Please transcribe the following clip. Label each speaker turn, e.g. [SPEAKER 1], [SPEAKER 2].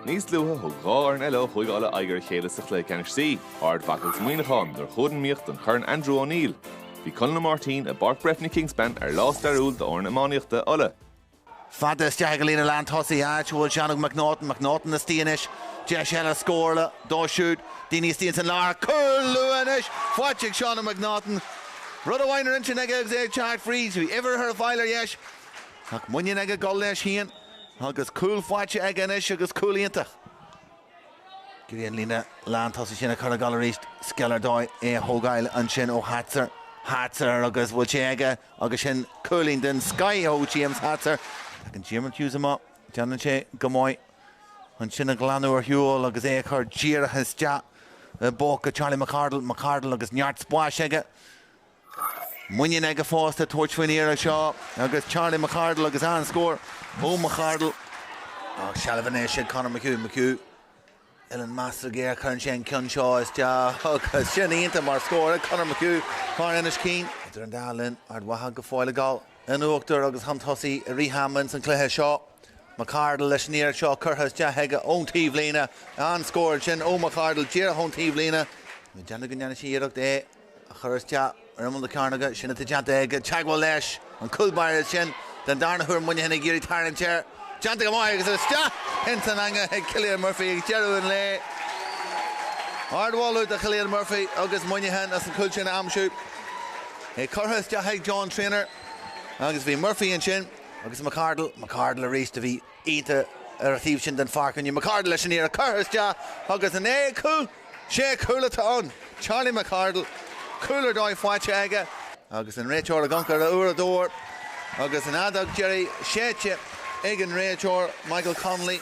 [SPEAKER 1] Níos luaithe, thug 2 fhoireann eile ó Chúige Uladh aghaidh ar a chéile sa chluiche ceannais C, Ard Mhacha agus Muineachán, nuair chuaigh an mí-ádh don Chorn Andrew O'Neill. Bhí Conall Ó Máirtín i bPáirc Breffni Kingspan ar lá stairiúil d'fhoireann iománaíochta Uladh.
[SPEAKER 2] Fada isteach ag an líne lántosaigh, áit a bhfuil Seán Óg McNaughton, McNaughton istigh anois, deis eile scórála dó siúd, daoine istigh ins an lár, cúl luath anois faighte ag Seán Óg McNaughton. Rud amháin ar intinn aige agus é ag teacht fríd, bhí uimhir ar fáil ar dheis ach muinín aige dul leis féin. Agus cúl faighte aige anois agus cúl iontach. Ag iarraidh an líne lántosaigh sin a chur ag dul arís. Scil ar dóigh é a thógáil ansin ó Hatzer. Hatzer agus bhfuil sé aige agus sin cúilín den scoith ó James Hatzer. Tagann Diarmuid Hughes amach. Déanann sé go maith ansin a ghlanadh ar shiúl agus é a chur díreach isteach i bpóca Charlie McArdle. McArdle agus neart spáis aige. Muinín aige fosta tabhairt faoin iarraidh seo agus Charlie McArdle agus an-scór ó McArdle. Ach seilbh anois ag Conor McHugh. McHugh uillinn measartha géar, cuireann sé an ceann seo isteach agus sin iontach mar scór ag Conor McHugh fear Inis Caoin. Idir an dá linn, Ard Mhacha go fóill ag dul in uachtar agus chun tosaigh i rith ama ins an cluiche seo. McArdle leis an iarraidh seo curtha isteach aige ón taobhlíne. An-scór ansin ó McArdle díreach ón taobhlíne. Ag déanamh go ndéanfaidh sé iarracht é a chur isteach ar imeall na cearnóige, sin atá déanta aige, teagmháil leis an cúl báire sin den darna huair Muineachán ag iarraidh tarraingt air, déanta go maith agus isteach ins an eangach ag Cillian Murphy ag deireadh an lae. Ardmholadh do Chillian Murphy agus Muineachán as an chúl sin a aimsiú. É curtha isteach ag John Traynor agus bhí Murphy ansin agus McArdle, McArdle arís a bhí iontach ar an taobh sin den pháirc inniu. McArdle leis an iarraidh curtha isteach agus an é cúl? Sé cúl atá ann. Charlie McArdle, cúl ar dóigh faighte aige. Agus an réiteoir ag amharc ar a uaireadóir agus an fheadóg deiridh séidte ag an réiteoir Michael Connolly.